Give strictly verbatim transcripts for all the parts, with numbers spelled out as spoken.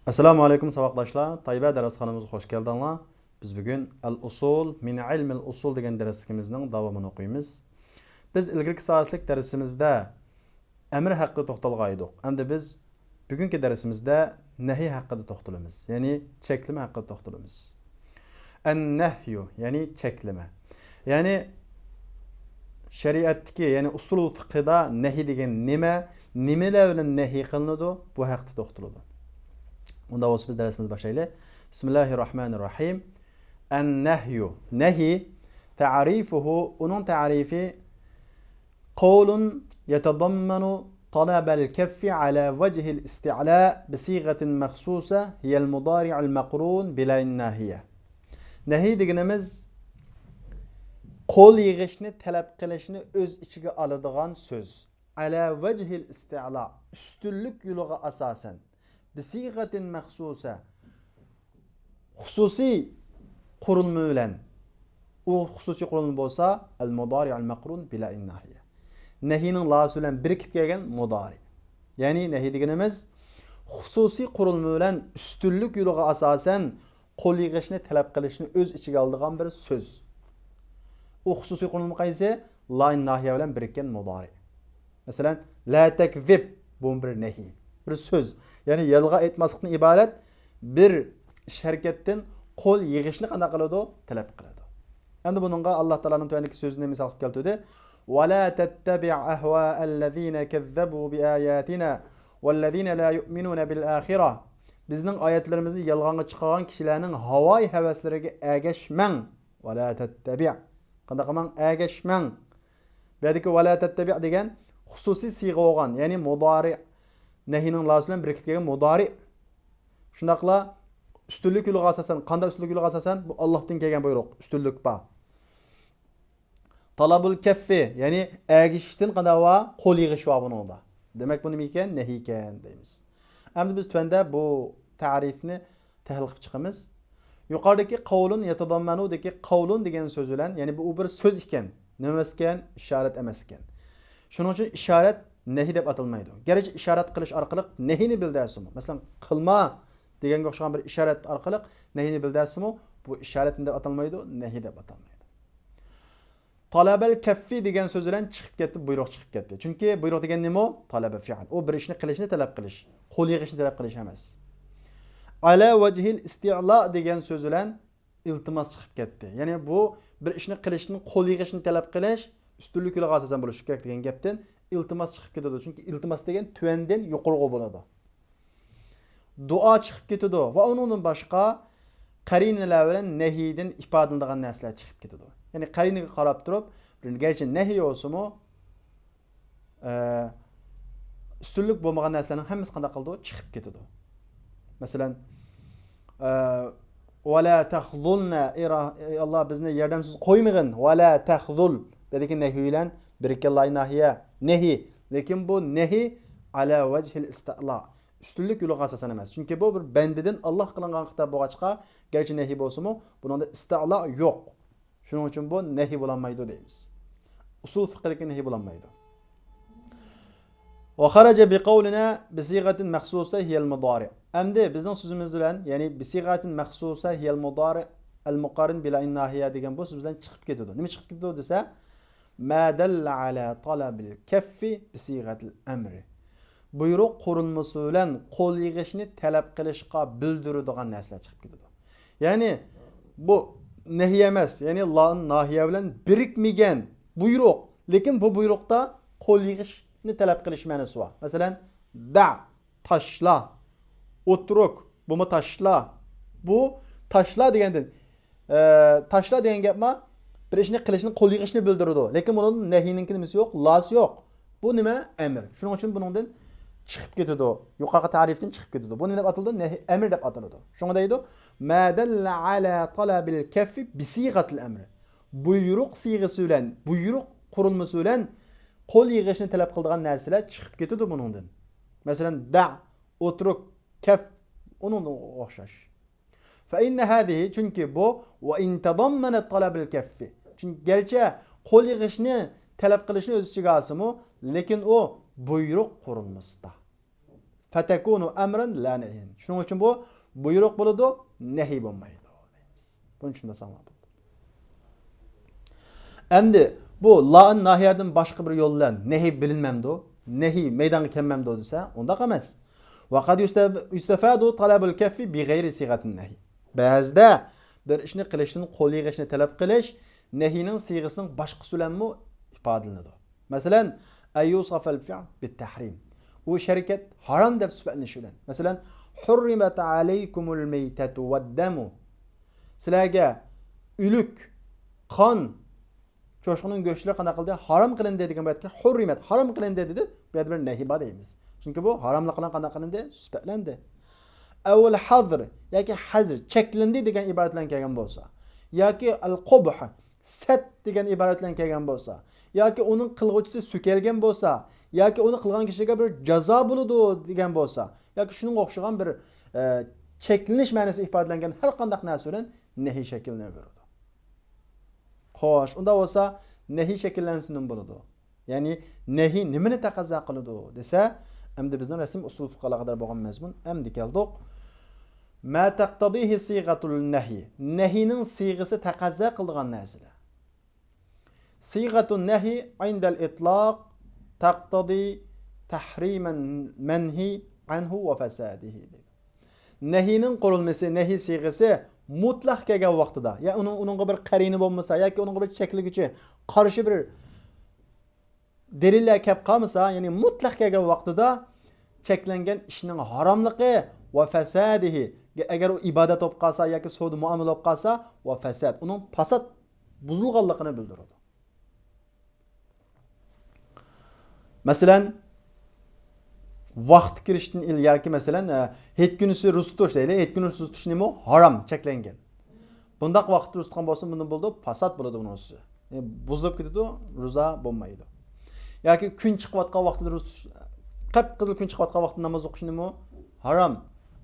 ئەسسالامۇ ئەلەيكۇم ساۋاقداشلار، تايبە دەرسخانىمىزغا خوش كەلدىڭلار. بىز بۈگۈن ئەل ئۇسۇل مىن ئىلمىل ئۇسۇل دېگەن دەرسلىكىمىزنىڭ داۋامىنى ئوقۇيمىز. بىز ئىلگىرىكى سائەتلىك دەرسىمىزدە ئەمر ھەققىدە توختالغان ئىدۇق. ئەمدى بىز بۈگۈنكى دەرسىمىزدە نەھى ھەققىدە توختىلىمىز، يەنى چەكلىمە ھەققىدە توختىلىمىز. ئەن نەھيۇ، يەنى چەكلىمە. يەنى شەرىئەتتىكى، يەنى ئۇسۇل فىقھىدا نەھى دېگەن نېمە؟ نېمىلەر بىلەن نەھى قىلىنىدۇ؟ بۇ ھەقتە توختىلىدۇ. ئۇنداق بولسا بىز دەرسىمىزنى باشلايلى. بىسمىللاھىر راھمانىر راھىم. ئەن نەھيۇ. نەھى، تەرىفۇھۇ، ئۇنىڭ تەرىپى، قولٌ يتضمن طلب الكف على وجه الاستعلاء بصيغة مخصوصة هي المضارع المقرون بلا الناهية. نەھى دېگىنىمىز قول يىغىشنى تەلەپ قىلىشنى ئۆز ئىچىگە ئالىدىغان سۆز. على وجه الاستعلاء، ئۈستۈنلۈك يولىغا ئاساسەن. بصيغة مخصوصة، خۇسۇسىي قۇرۇلما بىلەن. ئۇ خۇسۇسىي قۇرۇلما بولسا، المضارع المقرون بلا الناهية. نەھىنىڭ لاسى بىلەن بىرىكىپ كەلگەن مۇدارى. يەنى نەھى دېگىنىمىز خۇسۇسىي قۇرۇلما بىلەن ئۈستۈنلۈك يولىغا ئاساسەن قول يىغىشنى تەلەپ قىلىشنى ئۆز ئىچىگە ئالىدىغان بىر سۆز. ئۇ خۇسۇسىي قۇرۇلما قايسى؟ لا ناھىيە بىلەن بىرىككەن مۇدارى. مەسىلەن، لا تەكزىب، بۇ بىر نەھى، بىر سۆز. يەنى يالغان ئېيتماسلىقتىن ئىبارەت بىر ئىش ھەرىكەتتىن قول يىغىشنى قانداق قىلىدۇ؟ تەلەپ قىلىدۇ. ئەمدى بۇنىڭغا ئاللا تائالانىڭ تۆۋەندىكى سۆزىنى مىسال قىلىپ كەلتۈردى. ولا تتبع أهواء الذين كذبوا بآياتنا والذين لا يؤمنون بالآخرة. بىزنىڭ ئايەتلىرىمىزنى يالغانغا چىقارغان كىشىلەرنىڭ ھاۋايى ھەۋەسلىرىگە ئەگەشمەڭ. ولا تتبع. قانداق قىلماڭ؟ ئەگەشمەڭ. بۇ يەردىكى ۋەلا تەتتەبىئ دېگەن خۇسۇسىي سىيغە بولغان، يەنى مۇدارى، نەھىنىڭ لاسى بىلەن بىرىكىپ كەلگەن مۇدارى. شۇنداقلا ئۈستۈنلۈك يولىغا ئاساسەن، قانداق ئۈستۈنلۈك يولىغا ئاساسەن؟ بۇ ئاللاھتىن كەلگەن بۇيرۇق، ئۈستۈنلۈك بار. تالابۇل كەففى، يەنى ئەگىشىشتىن قانداق بار؟ قول يىغىش بار بۇنىڭدا. دېمەك، بۇ نېمە ئىكەن؟ نەھى ئىكەن دەيمىز. ئەمدى بىز تۆۋەندە بۇ تەرىپنى تەھلىل قىلىپ چىقىمىز. يۇقىرىدىكى قەۋلۇن يەتەزەممەنۇدىكى قەۋلۇن دېگەن سۆز بىلەن، يەنى بۇ بىر سۆز ئىكەن، نېمە ئەمەس ئىكەن؟ ئىشارەت ئەمەس ئىكەن. شۇنىڭ ئۈچۈن ئىشارەت نەھى دەپ ئاتالمايدۇ. گەرچە ئىشارەت قىلىش ئارقىلىق نەھىنى بىلدۈرسىمۇ، مەسىلەن، قىلما دېگەنگە ئوخشىغان بىر ئىشارەت ئارقىلىق نەھىنى بىلدۈرسىمۇ، بۇ ئىشارەت نېمە دەپ ئاتالمايدۇ؟ نەھى دەپ ئاتالمايدۇ. تالەبەل كەففى دېگەن سۆز بىلەن چىقىپ كەتتى، بۇيرۇق چىقىپ كەتتى. چۈنكى بۇيرۇق دېگەن نېمە ئۇ؟ تالەبە فىئل. ئۇ بىر ئىشنى قىلىشنى تەلەپ قىلىش، قول يىغىشنى تەلەپ قىلىش ئەمەس. ئەلا ۋەجھىل ئىستىئلا دېگەن سۆز بىلەن ئىلتىماس چىقىپ كەتتى. يەنى بۇ بىر ئىشنى قىلىشتىن قول يىغىشنى تەلەپ قىلىش ئۈستۈنلۈك يولىغا ئاساسەن بولۇشى كېرەك دېگەن گەپتىن ئىلتىماس چىقىپ كېتىدۇ. چۈنكى ئىلتىماس دېگەن تۆۋەندىن يۇقىرىغا بولىدۇ. دۇئا چىقىپ كېتىدۇ ۋە ئۇنىڭدىن باشقا قەرىنىلەر بىلەن نەھىدىن ئىپادىلىنىدىغان نەرسىلەر چىقىپ كېتىدۇ. يەنى قەرىنىگە قاراپ تۇرۇپ، گەرچە نەھى بولسىمۇ، ئە، ئۈستۈنلۈك بولمىغان نەرسىلەرنىڭ ھەممىسى قانداق قىلىدۇ؟ چىقىپ كېتىدۇ. مەسىلەن، ئە، ۋەلا تەخزۇلنا، ئەي را-، ئەي ئاللا، بىزنى ياردەمسىز قويمىغىن. ۋەلا تەخزۇل. بۇ يەردىكى نەھى بىلەن بىرىككەن لا ناھىيە. نەھى. لېكىن بۇ نەھى ئەلا ۋەجھىل ئىستىئلا. ئۈستۈنلۈك يولىغا ئاساسەن ئەمەس. چۈنكى بۇ بىر بەندىدىن ئاللاھ قىلىنغان خىتاب بولغاچقا، گەرچە نەھى بولسىمۇ، بۇنىڭدا ئىستىئلا يوق. شۇنىڭ ئۈچۈن بۇ نەھى بولالمايدۇ دەيمىز. ئۇسۇل فىقھىدىكى نەھى بولالمايدۇ. ۋە خەرەجە بىقەۋلىنا بىسىغەتىن مەخسۇسە ھىيەل مۇدارى. ئەمدى بىزنىڭ سۆزىمىز بىلەن، يەنى بىسىغەتىن مەخسۇسە ھىيەل مۇدارى ئەل مۇقارىن بىلا ئىن ناھىيە دېگەن بۇ سۆز بىلەن چىقىپ كېتىدۇ. نېمە چىقىپ كېتىدۇ دېسە، ما دەللە ئەلا تالەبىل كەففى بىسىغەتىل ئەمرى. بۇيرۇق قۇرۇلمىسى بىلەن قول يىغىشنى تەلەپ قىلىشقا بىلدۈرىدىغان نەرسىلەر چىقىپ كېتىدۇ. يەنى بۇ نەھى ئەمەس، يەنى لا ناھىيە بىلەن بىرىكمىگەن بۇيرۇق. لېكىن بۇ بۇيرۇقتا قول يىغىشنى تەلەپ قىلىش مەنىسى بار. مەسىلەن، دە، تاشلا، ئوترۇك، بۇمۇ تاشلا. بۇ تاشلا دېگەندىن، ئە، تاشلا دېگەن گەپمۇ بىر ئىشنى قىلىشنى، قول يىغىشنى بىلدۈرىدۇ. لېكىن بۇنىڭ نەھىنىڭكى نېمىسى يوق، لاسى يوق. بۇ نېمە؟ ئەمر. شۇنىڭ ئۈچۈن بۇنىڭدىن چىقىپ كېتىدۇ. يۇقىرىقى تەرىپتىن چىقىپ كېتىدۇ. بۇ نېمە دەپ ئاتىلىدۇ؟ نەھى، ئەمر دەپ ئاتىلىدۇ. شۇڭا دەيدۇ، ما دەللە ئەلا تالەبىل كەففى بىسىغەتىل ئەمرى. بۇيرۇق سىيغىسى بىلەن، بۇيرۇق قۇرۇلمىسى بىلەن قول يىغىشنى تەلەپ قىلىدىغان نەرسىلەر چىقىپ كېتىدۇ بۇنىڭدىن. مەسىلەن، دە، ئوترۇك، كەف، ئۇنىڭغا ئوخشاش. فإن هذه، چۈنكى بۇ، وإن تضمنت طلب الكف. چۈنكى گەرچە قول يىغىشنى تەلەپ قىلىشنى ئۆز ئىچىگە ئالسىمۇ، لېكىن ئۇ بۇيرۇق قۇرۇلمىسىدا. فَتَكُونُ أَمْرًا لَا نَهْيًا. شۇنىڭ ئۈچۈن بۇ بۇيرۇق بولىدۇ، نەھىي بولمايدۇ. بۇنى چۈشىنىۋالساڭلار بولدى. ئەمدى بۇ لائىن ناھىيەدىن باشقا بىر يول بىلەن نەھىي بىلىنمەمدۇ؟ نەھىي مەيدانغا كەلمەمدۇ دېسە، ئۇنداق ئەمەس. وَقَدْ يُسْتَفَادُ طَلَبُ الْكَفِّ بِغَيْرِ صِيغَةِ النَّهْيِ. بەزىدە بىر ئىشنى قىلىشتىن قول يىغىشنى تەلەپ قىلىش نەھىينىڭ سىيغىسىنىڭ باشقىسى بىلەنمۇ ئىپادىلىنىدۇ. مەسىلەن، أَنْ يُوصَفَ الْفِعْلُ بِالتَّحْرِيمِ. ئۇ ئىش ھەرىكەت ھارام دەپ سۈپەتلىنىشى بىلەن. مەسىلەن، حُرِّمَتْ عَلَيْكُمُ الْمَيْتَةُ وَالدَّمُ. سىلەرگە ئۆلۈك، قان، چوشقىنىڭ گۆشلىرى قانداق قىلدى؟ ھارام قىلىندى دېگەن بۇ يەردىكى حُرِّمَتْ، ھارام قىلىندى دېدى. بۇ يەردە بىر نەھىي بار دەيمىز. چۈنكى بۇ ھاراملىق بىلەن قانداق قىلىندى؟ سۈپەتلەندى. أَوِ الْحَظْرِ ياكى ھەزر، چەكلىندى دېگەن ئىبارەت بىلەن كەلگەن بولسا، ياكى الْقُبْحِ، سەت دېگەن ئىبارەت بىلەن كەلگەن بولسا، ياكى ئۇنىڭ قىلغۇچىسى سۆكەلگەن بولسا، ياكى ئۇنى قىلغان كىشىگە بىر جازا بولىدۇ دېگەن بولسا، ياكى شۇنىڭغا ئوخشىغان بىر، ئە، چەكلىنىش مەنىسى ئىپادىلەنگەن ھەر قانداق نەرسە بىلەن نەھىي شەكىللىنىۋېرىدۇ. خوش، ئۇنداق بولسا نەھىي شەكىللەنسە نېمە بولىدۇ؟ يەنى نەھىي نېمىنى تەقەززا قىلىدۇ دېسە، ئەمدى بىزنىڭ رەسىم ئۇسۇل فىقھىغا قەدەر بولغان مەزمۇن ئەمدى كەلدۇق. مَا تَقْتَضِيهِ صِيغَةُ النَّهْيِ. نەھىينىڭ سىيغىسى تەقەززا قىلىدىغان نەرسىلەر. صِيغَةُ النَّهْيِ عِنْدَ الْإِطْلَاقِ تَقْتَضِي تَحْرِيمَ الْمَنْهِي عَنْهُ وَفَسَادِهِ دەيدۇ. نەھىينىڭ قۇرۇلمىسى، نەھىي سىيغىسى مۇتلەق كەلگەن ۋاقتىدا، يا ئۇنىڭ، ئۇنىڭغا بىر قەرىنە بولمىسا ياكى ئۇنىڭغا بىر چەكلىگۈچى، قارشى بىر دەلىللەر كەپ قالمىسا، يەنى مۇتلەق كەلگەن ۋاقتىدا چەكلەنگەن ئىشنىڭ ھاراملىقى ۋە فەسادىھى، ئەگەر ئۇ ئىبادەت بولۇپ قالسا ياكى سودا مۇئامىلە بولۇپ قالسا، ۋە فەساد، ئۇنىڭ پاسات، بۇزۇلغانلىقىنى بىلدۈرىدۇ. مەسىلەن، ۋاقتى كىرىشتىن ئىل-، ياكى مەسىلەن، ئە، ھېيت كۈنىسى روزا تۇتۇش دەيلى، ھېيت كۈنى روزا تۇتۇش نېمە؟ ھارام، چەكلەنگەن. بۇنداق ۋاقىتتا روزا تۇتقان بولسا، بۇندىن بولىدۇ، پاسات بولىدۇ بۇنىڭ ئۈستى. يەنى بۇزۇلۇپ كېتىدۇ، روزا بولمايدۇ. ياكى كۈن چىقىۋاتقان ۋاقتىدا روزا تۇتۇش، قىپقىزىل كۈن چىقىۋاتقان ۋاقتىدا ناماز ئوقۇش نېمە؟ ھارام.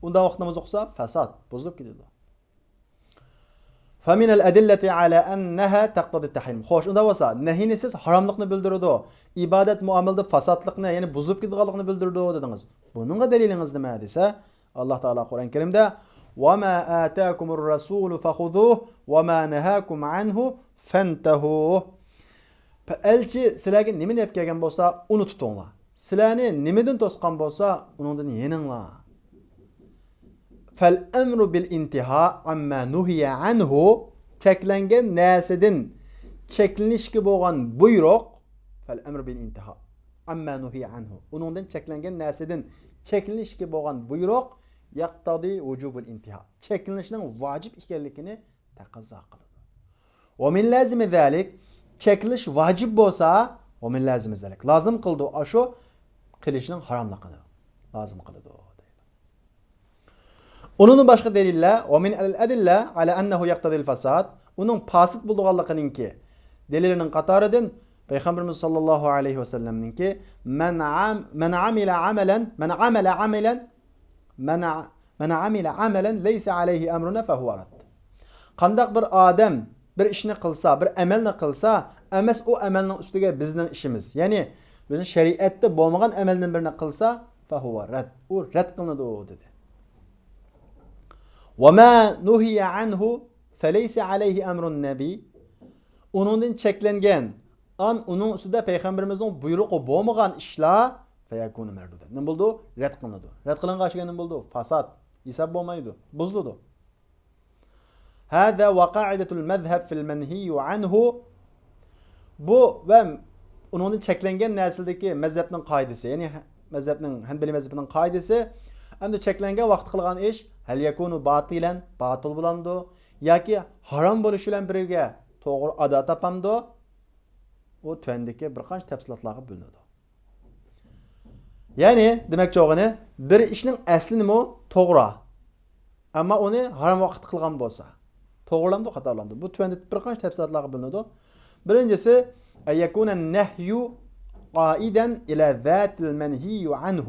ئۇنداق ۋاقىتتا ناماز ئوقۇسا، پاسات، بۇزۇلۇپ كېتىدۇ. فَمِنَ الْأَدِلَّةِ عَلَى أَنَّهَا تَقْتَضِي التَّحْرِيمَ. خوش، ئۇنداق بولسا، نەھىينى سىز ھاراملىقنى بىلدۈرىدۇ، ئىبادەت مۇئامىلىدا پاساتلىقنى، يەنى بۇزۇلۇپ كېتىدىغانلىقىنى بىلدۈرىدۇ دېدىڭىز. بۇنىڭغا دەلىلىڭىز نېمە دېسە، ئاللا تائالا قۇرئان كەرىمدە، وَمَا آتَاكُمُ الرَّسُولُ فَخُذُوهُ وَمَا نَهَاكُمْ عَنْهُ فَانْتَهُوا. ئەلچى سىلەرگە نېمىنى ئېلىپ كەلگەن بولسا، ئۇنى تۇتۇڭلار. سىلەرنى نېمىدىن توسقان بولسا، ئۇنىڭدىن يېنىڭلار. فَالْأَمْرُ بِالْإِنْتِهَاءِ عَمَّا نُهِيَ عَنْهُ، چەكلەنگەن نەرسىدىن چەكلىنىشكە بولغان بۇيرۇق. فَالْأَمْرُ بِالْإِنْتِهَاءِ عَمَّا نُهِيَ عَنْهُ، ئۇنىڭدىن، چەكلەنگەن نەرسىدىن چەكلىنىشكە بولغان بۇيرۇق يَقْتَضِي وُجُوبَ الْإِنْتِهَاءِ، چەكلىنىشنىڭ ۋاجىپ ئىكەنلىكىنى تەقەززا قىلىدۇ. وَمِنْ لَازِمِ ذَلِكَ، چەكلىنىش ۋاجىپ بولسا، وَمِنْ لَازِمِ ذَلِكَ، لازىم قىلىدۇ، ئاشۇ قىلىشنىڭ ھاراملىقىنى لازىم قىلىدۇ دەيدۇ. ئۇنىڭدىن باشقا دەلىللەر، وَمِنَ الْأَدِلَّةِ عَلَى أَنَّهُ يَقْتَضِي الْفَسَادَ، ئۇنىڭ پاسىت بولىدىغانلىقىنىڭكى دەلىلىنىڭ قاتارىدىن پەيغەمبىرىمىز ساللاللاھۇ ئەلەيھى ۋەسەللەمنىڭكى، مَنْ عَم-، مَنْ عَمِلَ عَمَلًا، مَنْ عَمَلَ عَمَلًا، مَنْ ع-، مَنْ عَمِلَ عَمَلًا لَيْسَ عَلَيْهِ أَمْرُنَا فَهُوَ رَدٌّ. قانداق بىر ئادەم بىر ئىشنى قىلسا، بىر ئەمەلنى قىلسا، ئەمەس ئۇ ئەمەلنىڭ ئۈستىگە بىزنىڭ ئىشىمىز، يەنى بىزنىڭ شەرىئەتتە بولمىغان ئەمەلدىن بىرنى قىلسا، فَهُوَ رَدٌّ، ئۇ رەت قىلىنىدۇ دېدى. وَمَا نُهِيَ عَنْهُ فَلَيْسَ عَلَيْهِ أَمْرُ النَّبِيِّ، ئۇنىڭدىن چەكلەنگەن، ئان ئۇنىڭ ئۈستىدە پەيغەمبىرىمىزنىڭ بۇيرۇقى بولمىغان ئىشلار، فَيَكُونُ مَرْدُودًا، نېمە بولىدۇ؟ رەت قىلىنىدۇ. رەت قىلىنغان ئىشلار نېمە بولىدۇ؟ پاسات، ھېساب بولمايدۇ، بۇزۇلىدۇ. هَذَا وَقَاعِدَةُ الْمَذْهَبِ فِي الْمَنْهِيِّ عَنْهُ، بۇ ۋە ئۇنىڭدىن چەكلەنگەن نەرسىلىدىكى مەزھەپنىڭ قائىدىسى، يەنى ھە-، مەزھەپنىڭ، ھەنبەلىي مەزھىپىنىڭ قائىدىسى، ئەمدى چەكلەنگەن ۋاقىتتا قىلغان ئىش، هَلْ يَكُونُ بَاطِلًا، باتىل بولامدۇ؟ ياكى ھارام بولۇش بىلەن بىرگە توغرا ئادا تاپامدۇ؟ ئۇ تۆۋەندىكى بىر قانچە تەپسىلاتلارغا بۆلۈنىدۇ. يەنى، دېمەكچى بولغىنى، بىر ئىشنىڭ ئەسلى نېمە؟ توغرا. ئەمما ئۇنى ھارام ۋاقىتتا قىلغان بولسا، توغرىلامدۇ، خاتالامدۇ؟ بۇ تۆۋەندە بىر قانچە تەپسىلاتلارغا بۆلۈنىدۇ. بىرىنچىسى، أَنْ يَكُونَ النَّهْيُ عَائِدًا إِلَى ذَاتِ الْمَنْهِيِّ عَنْهُ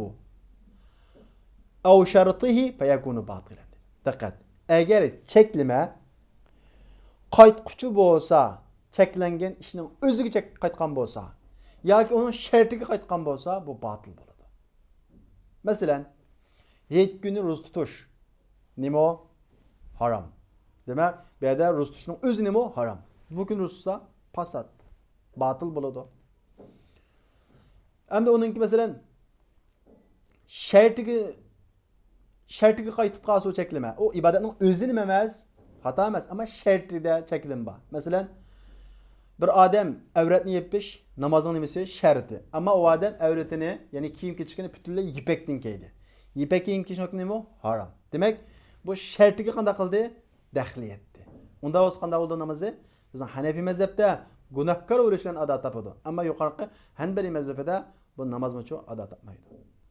أَوْ شَرْطِهِ فَيَكُونُ بَاطِلًا. دىققەت! ئەگەر چەكلىمە قايتقۇچى بولسا، چەكلەنگەن ئىشنىڭ ئۆزىگە چەك-، قايتقان بولسا ياكى ئۇنىڭ شەرتىگە قايتقان بولسا، بۇ باتىل بولىدۇ. مەسىلەن، ھېيت كۈنى روزا تۇتۇش نېمە؟ ھارام. دېمەك، بۇ يەردە روزا تۇتۇشنىڭ ئۆزى نېمە؟ ھارام. بۇ كۈنى روزا تۇتسا، پاسات، باتىل بولىدۇ. ئەمدى ئۇنىڭكى، مەسىلەن، شەرتىگە، شەرتىگە قايتىپ قالسا، ئۇ چەكلىمە. ئۇ ئىبادەتنىڭ ئۆزى نېمە ئەمەس؟ خاتا ئەمەس، ئەمما شەرتىدە چەكلىمە بار. مەسىلەن، بىر ئادەم ئەۋرەتنى يېپىش نامازنىڭ نېمىسى؟ شەرتى. ئەمما ئۇ ئادەم ئەۋرىتىنى، يەنى كىيىم-كېچىكىنى پۈتۈنلەي يىپەكتىن كىيدى. يىپەك كىيىم كىيىشنىڭ ھۆكمى نېمە؟ ھارام. دېمەك، بۇ شەرتىگە قانداق قىلدى؟ دەخلى يەتتى. ئۇنداق بولسا قانداق بولىدۇ نامىزى؟ بىزنىڭ ھەنەفىي مەزھەپتە گۇناھكار بولۇش بىلەن ئادا تاپىدۇ. ئەمما يۇقىرىقى ھەنبەلىي مەزھىپىدە بۇ نامازمۇچۇ ئادا تاپمايدۇ.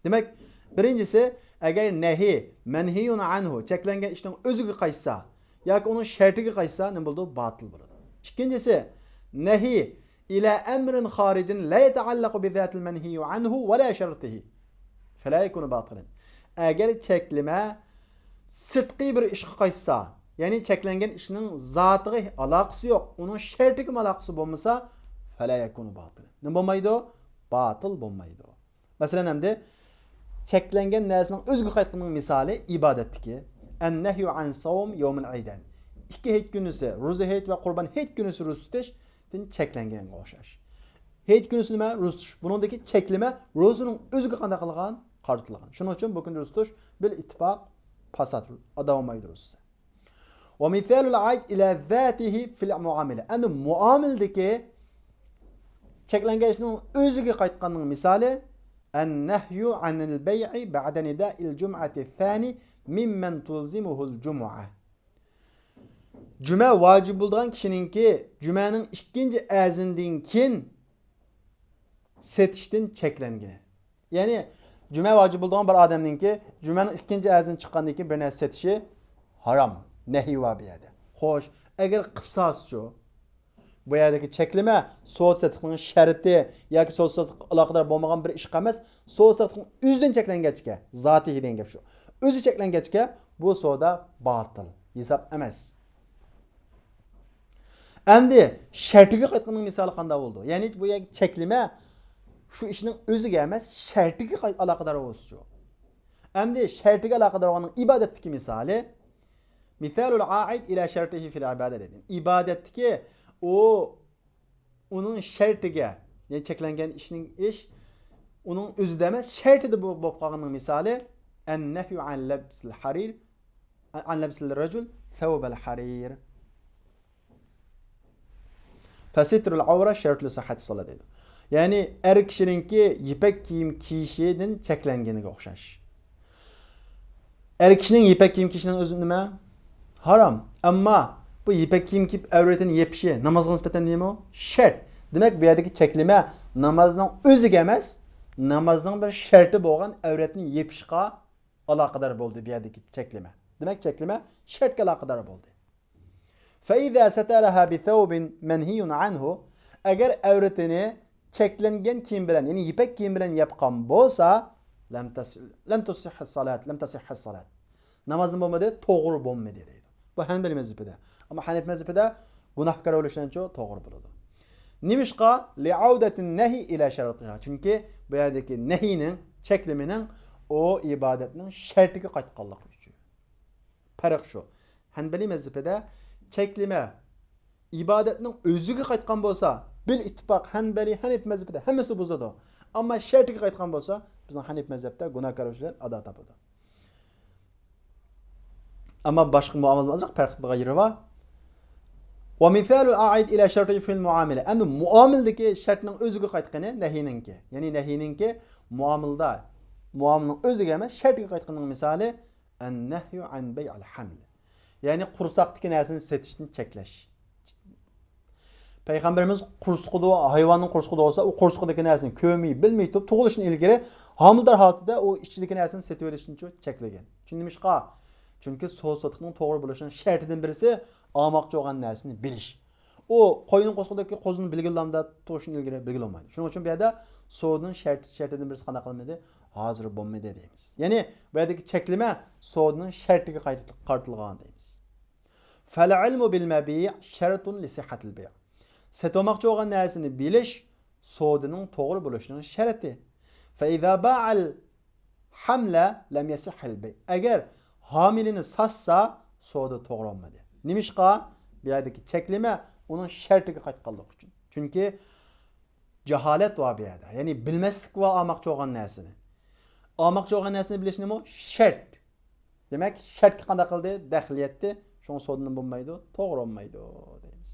دېمەك، بىرىنچىسى، ئەگەر نەھى، مەنھىيۇن ئەنھۇ، چەكلەنگەن ئىشنىڭ ئۆزىگە قايتسا ياكى ئۇنىڭ شەرتىگە قايتسا، نېمە بولىدۇ؟ باتىل بولىدۇ. ئىككىنچىسى، نەھى ئىلە ئەمرىن خارىجىن لا يەتەئەللەقۇ بىزاتىل مەنھىيۇ ئەنھۇ ۋە لا شەرتىھى فەلا يەكۇنۇ باتىلەن. ئەگەر چەكلىمە سىرتقى بىر ئىشقا قايتسا، يەنى چەكلەنگەن ئىشنىڭ زاتىغا ئالاقىسى يوق، ئۇنىڭ شەرتىگىمۇ ئالاقىسى بولمىسا، فەلا يەكۇنۇ باتىلەن. نېمە بولمايدۇ؟ باتىل بولمايدۇ. مەسىلەن، ئەمدى چەكلەنگەن نەرسىنىڭ ئۆزىگە قايتقىنىڭ مىسالى ئىبادەتتىكى، ئەن نەھيۇ ئەن ساۋم يومىل ئەيدەن. ئىككى ھېيت كۈنىسى، روزا ھېيت ۋە قۇربان ھېيت كۈنىسى روزا تۇتۇشتىن چەكلەنگەنگە ئوخشاش. ھېيت كۈنىسى نېمە؟ روزا تۇتۇش. بۇنىڭدىكى چەكلىمە روزىنىڭ ئۆزىگە قانداق قىلغان؟ قارىتىلغان. شۇنىڭ ئۈچۈن بۇ كۈنى روزا تۇتۇش بىل ئىتتىپاق پاسات، ئادا بولمايدۇ روزىسى. ومثال العائد إلى ذاته في المعاملة. ئەمدى مۇئامىلىدىكى چەكلەنگەن ئىشنىڭ ئۆزىگە قايتقاننىڭ مىسالى، النهي عن البيع بعد نداء الجمعة الثاني ممن تلزمه الجمعة. جۈمە ۋاجىپ بولىدىغان كىشىنىڭكى جۈمەنىڭ ئىككىنچى ئەزىنىدىن كېيىن سېتىشتىن چەكلەنگىنى. يەنى، جۈمە ۋاجىپ بولىدىغان بىر ئادەمنىڭكى جۈمەنىڭ ئىككىنچى ئەزىنى چىققاندىن كېيىن بىر نەرسە سېتىشى ھارام. نەھى بار بۇ يەردە. خوش، ئەگەر قىلىپ سالسىچۇ؟ بۇ يەردىكى چەكلىمە سودا سېتىقنىڭ شەرتى ياكى سودا سېتىققا ئالاقىدار بولمىغان بىر ئىشقا ئەمەس، سودا سېتىقنىڭ ئۆزىدىن چەكلەنگەچكە، زاتىھى دېگەن گەپ شۇ. ئۆزى چەكلەنگەچكە، بۇ سودا باتىل، ھېساب ئەمەس. ئەمدى شەرتىگە قايتقىنىڭ مىسالى قانداق بولىدۇ؟ يەنى بۇ يەردە چەكلىمە شۇ ئىشنىڭ ئۆزىگە ئەمەس، شەرتىگە قاي-، ئالاقىدار بولسىچۇ؟ ئەمدى شەرتىگە ئالاقىدار بولغاننىڭ ئىبادەتتىكى مىسالى، مثال العائد إلى شرطه في العبادة دېدى. ئىبادەتتىكى ئۇ، ئۇنىڭ شەرتىگە، يەنى چەكلەنگەن ئىشنىڭ ئىش، ئۇنىڭ ئۆزىدە ئەمەس، شەرتىدە بو-، بولۇپ قالغاننىڭ مىسالى، النهي عن لبس الحرير، عن لبس الرجل ثوب الحرير. فستر العورة شرط لصحة الصلاة دەيدۇ. يەنى ئەر كىشىنىڭكى يىپەك كىيىم كىيىشىدىن چەكلەنگىنىگە ئوخشاش. ئەر كىشىنىڭ يىپەك كىيىم كىيىشىنىڭ ئۆزى نېمە؟ ھارام. ئەمما بۇ يىپەك كىيىم كىيىپ ئەۋرىتىنى يېپىشى نامازغا نىسبەتەن نېمە؟ شەرت. دېمەك، بۇ يەردىكى چەكلىمە نامازنىڭ ئۆزىگە ئەمەس، نامازنىڭ بىر شەرتى بولغان ئەۋرەتنى يېپىشقا ئالاقىدار بولدى بۇ يەردىكى چەكلىمە. دېمەك، چەكلىمە شەرتكە ئالاقىدار بولدى. فإذا سترها بثوب منهي عنه، ئەگەر ئەۋرىتىنى چەكلەنگەن كىيىم بىلەن، يەنى يىپەك كىيىم بىلەن ياپقان بولسا، لم تس-، لم تصح الصلاة، لم تصح الصلاة. نامازنى بولمىدى، توغرا بولمىدى دەيدۇ. بۇ ھەنبەلىي مەزھىپىدە. ئەمما ھەنەفىي مەزھىپىدە گۇناھكار بولۇشىنچۇ توغرا بولىدۇ. نېمىشقا؟ لعودة النهي إلى شرطها. چۈنكى بۇ يەردىكى نەھىنىڭ، چەكلىمىنىڭ ئۇ ئىبادەتنىڭ شەرتىگە قايتقانلىقى ئۈچۈن. پەرق شۇ. ھەنبەلىي مەزھىپىدە چەكلىمە ئىبادەتنىڭ ئۆزىگە قايتقان بولسا، بىل ئىتتىپاق ھەنبەلىي، ھەنەفىي مەزھىپىدە ھەممىسىدە بۇزۇلىدۇ. ئەمما شەرتىگە قايتقان بولسا، بىزنىڭ ھەنەفىي مەزھەپتە گۇناھكار بولۇش بىلەن ئادا تاپىدۇ. ئەمما باشقا مۇئامىلىدىن ئازراق پەرق قىلىدىغان يېرى بار. ومثال العائد إلى شرطه في المعاملة. ئەمدى مۇئامىلىدىكى شەرتنىڭ ئۆزىگە قايتقىنى نەھىنىڭكى. يەنى نەھىنىڭكى مۇئامىلىدا، مۇئامىلىنىڭ ئۆزىگە ئەمەس، شەرتىگە قايتقىنىنىڭ مىسالى، النهي عن بيع الحمل. يەنى قۇرساقتىكى نەرسىنى سېتىشتىن چەكلەش. پەيغەمبىرىمىز قورسىقىدا، ھايۋاننىڭ قورسىقىدا بولسا، ئۇ قورسىقىدىكى نەرسىنى كۆرمەي، بىلمەي تۇرۇپ، تۇغۇلۇشتىن ئىلگىرى ھامىلىدار ھالىتىدە ئۇ ئىچىدىكى نەرسىنى سېتىۋېلىشتىنچۇ چەكلىگەن. چۈنكى نېمىشقا؟ چۈنكى سودا سوتۇقنىڭ توغرا بولۇشىنىڭ شەرتىدىن بىرسى ئالماقچى بولغان نەرسىنى بىلىش. ئۇ قوينىڭ قورسىقىدىكى قوزىنى بىلگىلى بولامدا، تۇغۇشتىن ئىلگىرى بىلگىلى بولمايدۇ. شۇنىڭ ئۈچۈن بۇ يەردە سودىنىڭ شەرتى، شەرتىدىن بىرسى قانداق قىلمىدى؟ ھازىر بولمىدى دەيمىز. يەنى بۇ يەردىكى چەكلىمە سودىنىڭ شەرتىگە قايت-، قارىتىلغان دەيمىز. فالعلم بالمبيع شرط لصحة البيع. سېتىۋالماقچى بولغان نەرسىنى بىلىش سودىنىڭ توغرا بولۇشىنىڭ شەرتى. فإذا باع حمل لم يصح البيع. ئەگەر ھامىلىنى ساتسا، سودا توغرا بولمىدى. نېمىشقا؟ بۇ يەردىكى چەكلىمە ئۇنىڭ شەرتىگە قايتقانلىقى ئۈچۈن. چۈنكى جاھالەت بار بۇ يەردە. يەنى بىلمەسلىك بار ئالماقچى بولغان نەرسىنى. ئالماقچى بولغان نەرسىنى بىلىش نېمە؟ شەرت. دېمەك، شەرتكە قانداق قىلدى؟ دەخلى يەتتى. شۇڭا سودىنى بولمايدۇ، توغرا بولمايدۇ دەيمىز.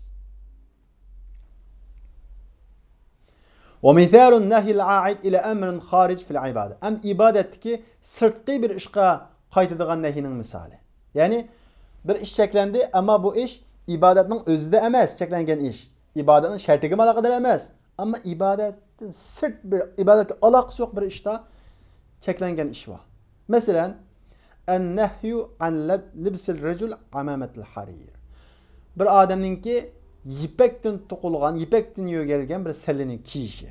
ومثال النهي العائد إلى أمر خارج في العبادة. ئەمدى ئىبادەتتىكى سىرتقى بىر ئىشقا قايتىدىغان نەھىنىڭ مىسالى. يەنى بىر ئىش چەكلەندى، ئەمما بۇ ئىش ئىبادەتنىڭ ئۆزىدە ئەمەس، چەكلەنگەن ئىش. ئىبادەتنىڭ شەرتىگىمۇ ئالاقىدار ئەمەس. ئەمما ئىبادەتتىن سىرت بىر، ئىبادەتكە ئالاقىسى يوق بىر ئىشتا چەكلەنگەن ئىش بار. مەسىلەن، النهي عن لب-، لبس الرجل عمامة الحرير. بىر ئادەمنىڭكى يىپەكتىن توقۇلغان، يىپەكتىن يۆگەلگەن بىر سەللىنى كىيىشى.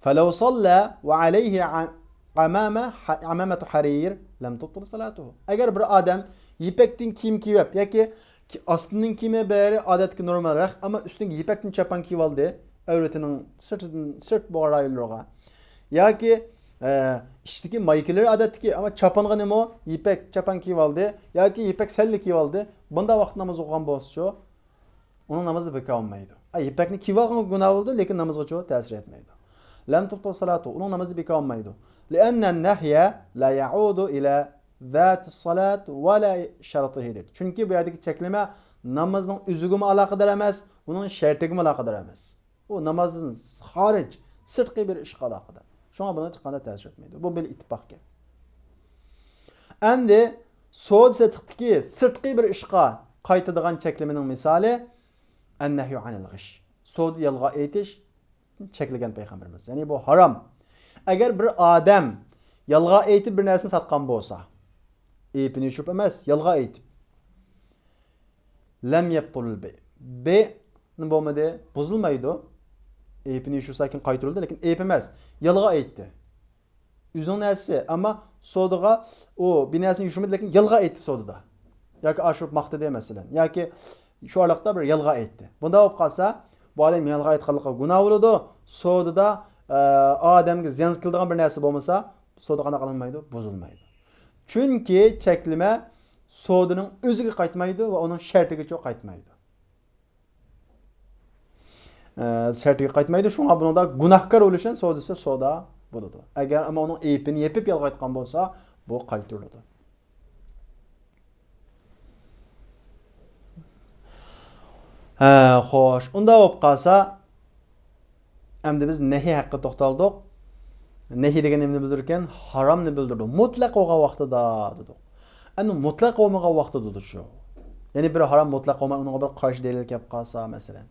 فلو صلى وعليه ع-، عمامة ح-، عمامة حرير لم تبطل صلاته. ئەگەر بىر ئادەم يىپەكتىن كىيىم كىيىۋەپ ياكى كى-، ئاستىنىڭ كىيىمى بەرى ئادەتتىكى نورمالراق، ئەمما ئۈستىنىڭ يىپەكتىن چاپان كىيىۋالدى، ئەۋرىتىنىڭ سىرتىدىن، سىرت بولغان رايونلىرىغا. ياكى، ئە، ئىچىدىكى مايكىلىرى ئادەتتىكى، ئەمما چاپانغا نېمە؟ يىپەك چاپان كىيىۋالدى ياكى يىپەك سەللە كىيىۋالدى. بۇنداق ۋاقىت ناماز ئوقۇغان بولسىچۇ، ئۇنىڭ نامىزى بىكار بولمايدۇ. ئە، يىپەكنى كىيىۋالغانغا گۇناھ بولىدۇ، لېكىن نامىزغىچۇ تەسىر يەتمەيدۇ. لم تبطل صلاته، ئۇنىڭ نامىزى بىكار بولمايدۇ. لأن النهي لا يعود إلى ذات الصلاة ولا شرطه دېدى. چۈنكى بۇ يەردىكى چەكلىمە نامازنىڭ ئۆزىگىمۇ ئالاقىدار ئەمەس، ئۇنىڭ شەرتىگىمۇ ئالاقىدار ئەمەس. ئۇ نامازدىن خارىج، سىرتقى بىر ئىشقا ئالاقىدار. شۇڭا بۇنى چىققاندا تەسىر يەتمەيدۇ. بۇ بىر ئىتتىپاق گەپ. ئەمدى سودا سېتىقتىكى سىرتقى بىر ئىشقا قايتىدىغان چەكلىمىنىڭ مىسالى، النهي عن الغش. سودا يالغان ئېيتىش، چەكلىگەن پەيغەمبىرىمىز. يەنى بۇ ھارام. ئەگەر بىر ئادەم يالغان ئېيتىپ بىر نەرسىنى ساتقان بولسا، ئېيىپىنى يوشۇرۇپ ئەمەس، يالغان ئېيتىپ. لم يبطل البيع. بەي نېمە بولمىدى؟ بۇزۇلمايدۇ. ئېيىپىنى يوشۇرسا كېيىن قايتۇرۇلدى، لېكىن ئېيىپ ئەمەس. يالغان ئېيتتى. ئۆزىنىڭ نەرسىسى، ئەمما سودىغا ئۇ بىر نەرسىنى يوشۇرمىدى، لېكىن يالغان ئېيتتى سودىدا. ياكى ئاشۇرۇپ ماختىدى، مەسىلەن. ياكى شۇ ئارىلىقتا بىر يالغان ئېيتتى. بۇنداق بولۇپ قالسا، بۇ ئادەم يالغان ئېيتقانلىققا گۇناھ بولىدۇ. سودىدا، ئە، ئادەمگە زىيان كېلىدىغان بىر نەرسە بولمىسا، سودا قانداق قىلىنمايدۇ؟ بۇزۇلمايدۇ. چۈنكى چەكلىمە سودىنىڭ ئۆزىگە قايتمايدۇ ۋە ئۇنىڭ شەرتىگىچۇ قايتمايدۇ. ئە، شەرتىگە قايتمايدۇ، شۇڭا بۇنىڭدا گۇناھكار بولۇشى سودىسى سودا بولىدۇ. ئەگەر ئەمما ئۇنىڭ ئېيىپىنى يېپىپ يالغان ئېيتقان بولسا، بۇ قايتۇرۇلىدۇ. ھە، خوش. ئۇنداق بولۇپ قالسا، ئەمدى بىز نەھى ھەققىدە توختالدۇق. نەھى دېگەن نېمىنى بىلدۈرىدىكەن؟ ھارامنى بىلدۈرىدۇ. مۇتلەق بولغان ۋاقتىدا دېدۇق. ئەمدى مۇتلەق بولمىغان ۋاقتىدىچۇ؟ يەنى بىر ھارام مۇتلەق بولماي، ئۇنىڭغا بىر قارشى دەلىل كېلىپ قالسا، مەسىلەن.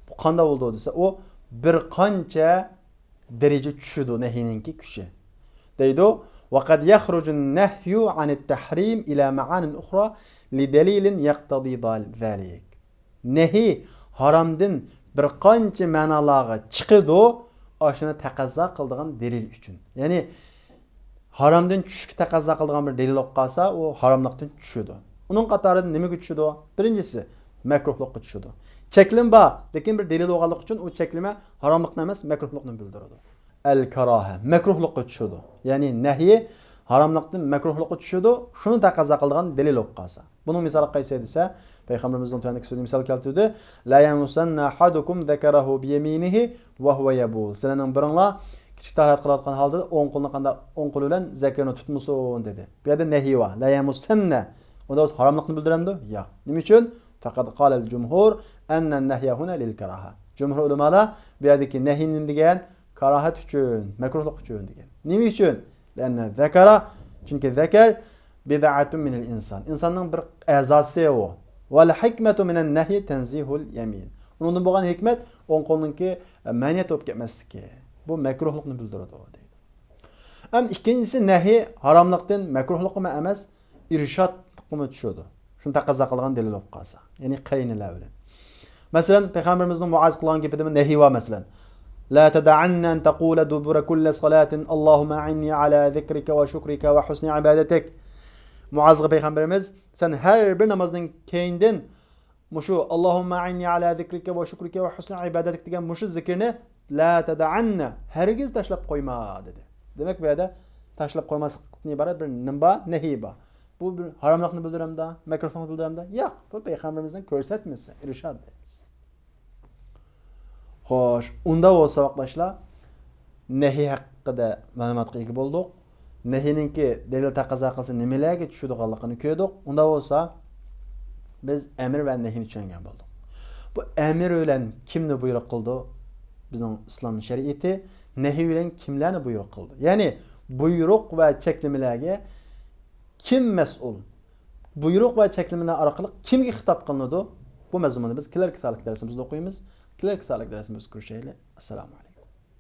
بۇ قانداق بولىدۇ دېسە، ئۇ بىر قانچە دەرىجە چۈشىدۇ نەھىنىڭكى كۈچى. دەيدۇ، وقد يخرج النهي عن التحريم إلى معان أخرى لدليل يقتضي ذلك. نەھى ھارامدىن بىر قانچە مەنالارغا چىقىدۇ، ئاشۇنى تەقەززا قىلىدىغان دەلىل ئۈچۈن. يەنى ھارامدىن چۈشۈشكە تەقەززا قىلىدىغان بىر دەلىل بولۇپ قالسا، ئۇ ھاراملىقتىن چۈشىدۇ. ئۇنىڭ قاتارىدا نېمىگە چۈشىدۇ؟ بىرىنچىسى، مەكرۇھلۇققا چۈشىدۇ. چەكلىمە بار، لېكىن بىر دەلىل بولغانلىقى ئۈچۈن ئۇ چەكلىمە ھاراملىقنى ئەمەس، مەكرۇھلۇقنى بىلدۈرىدۇ. ئەل كاراھە، مەكرۇھلۇققا چۈشىدۇ. يەنى نەھى ھاراملىقتىن مەكرۇھلۇققا چۈشىدۇ، شۇنى تەقەززا قىلىدىغان دەلىل بولۇپ قالسا. بۇنىڭ مىسالى قايسى دېسە، پەيغەمبىرىمىزنىڭ تۆۋەندىكى سۆزىنى مىسال كەلتۈردى. لا يمسن أحدكم ذكره بيمينه وهو يبول. سىلەرنىڭ بىرىڭلار كىچىك تاھارەت قىلىۋاتقان ھالدا ئوڭ قولىنى قانداق، ئوڭ قولى بىلەن زەكىرىنى تۇتمىسۇن دېدى. بۇ يەردە نەھى بار. لا يمسن. ئۇندا بولسا ھاراملىقنى بىلدۈرەمدۇ؟ ياق. نېمە ئۈچۈن؟ فقد قال الجمهور أن النهي هنا للكراهة. جۇمھۇر ئۆلىمالار بۇ يەردىكى نەھى نېمە دېگەن؟ كاراھەت ئۈچۈن، مەكرۇھلۇق ئۈچۈن دېگەن. نېمە ئۈچۈن؟ لأن الذكر، چۈنكى زەكەر بضعة من الإنسان. ئىنساننىڭ بىر ئەزاسى ئۇ. والحكمة من النهي تنزيه اليمين. ئۇنىڭدىن بولغان ھېكمەت ئوڭ قولنىڭكى مەنئىيەت بولۇپ كەتمەسلىكى. بۇ مەكرۇھلۇقنى بىلدۈرىدۇ دەيدۇ. ئەم ئىككىنچىسى نەھى ھاراملىقتىن مەكرۇھلۇققىمۇ ئەمەس، ئىرشادلىققىمۇ چۈشىدۇ. شۇنى تەقەززا قىلغان دەلىل بولۇپ قالسا. يەنى قەرىنىلەر بىلەن. مەسىلەن، پەيغەمبىرىمىزنىڭ مۇئازغا قىلغان گېپىدىمۇ نەھى بار، مەسىلەن. لا تدعن أن تقول دبر كل صلاة اللهم أعني على ذكرك وشكرك وحسن عبادتك. مۇئازغا پەيغەمبىرىمىز، سەن ھەر بىر نامازنىڭ كەينىدىن مۇشۇ اللهم أعني على ذكرك وشكرك وحسن عبادتك دېگەن مۇشۇ زىكىرنى لا تدعن، ھەرگىز تاشلاپ قويما، دېدى. دېمەك، بۇ يەردە تاشلاپ قويماسلىقتىن ئىبارەت بىر نېمە بار؟ نەھىي بار. بۇ بىر ھاراملىقنى بىلدۈرەمدۇ، مەكرۇھلۇقنى بىلدۈرەمدۇ؟ ياق، بۇ پەيغەمبىرىمىزنىڭ كۆرسەتمىسى، ئىرشاد دەيمىز. خوش، ئۇنداق بولسا ۋاقىتلاشلار، نەھىي ھەققىدە مەلۇماتقا ئىگە بولدۇق. نەھىينىڭكى دەلىل تەقەززا قىلسا نېمىلەرگە چۈشىدىغانلىقىنى كۆردۇق. ئۇنداق بولسا، بىز ئەمر ۋە نەھىينى چۈشەنگەن بولدۇق. بۇ ئەمر بىلەن كىمنى بۇيرۇق قىلىدۇ؟ بىزنىڭ ئىسلام شەرىئىتى. نەھىي بىلەن كىملەرنى بۇيرۇق قىلىدۇ؟ يەنى بۇيرۇق ۋە چەكلىمىلەرگە كىم مەسئۇل؟ بۇيرۇق ۋە چەكلىمىلەر ئارقىلىق كىمگە خىتاب قىلىنىدۇ؟ بۇ مەزمۇننى بىز كېلەركى سائەتلىك دەرسىمىزدە ئوقۇيمىز. كېلەركى سائەتلىك دەرسىمىزدە كۆرۈشەيلى. ئەسسالامۇ ئەلەيكۇم.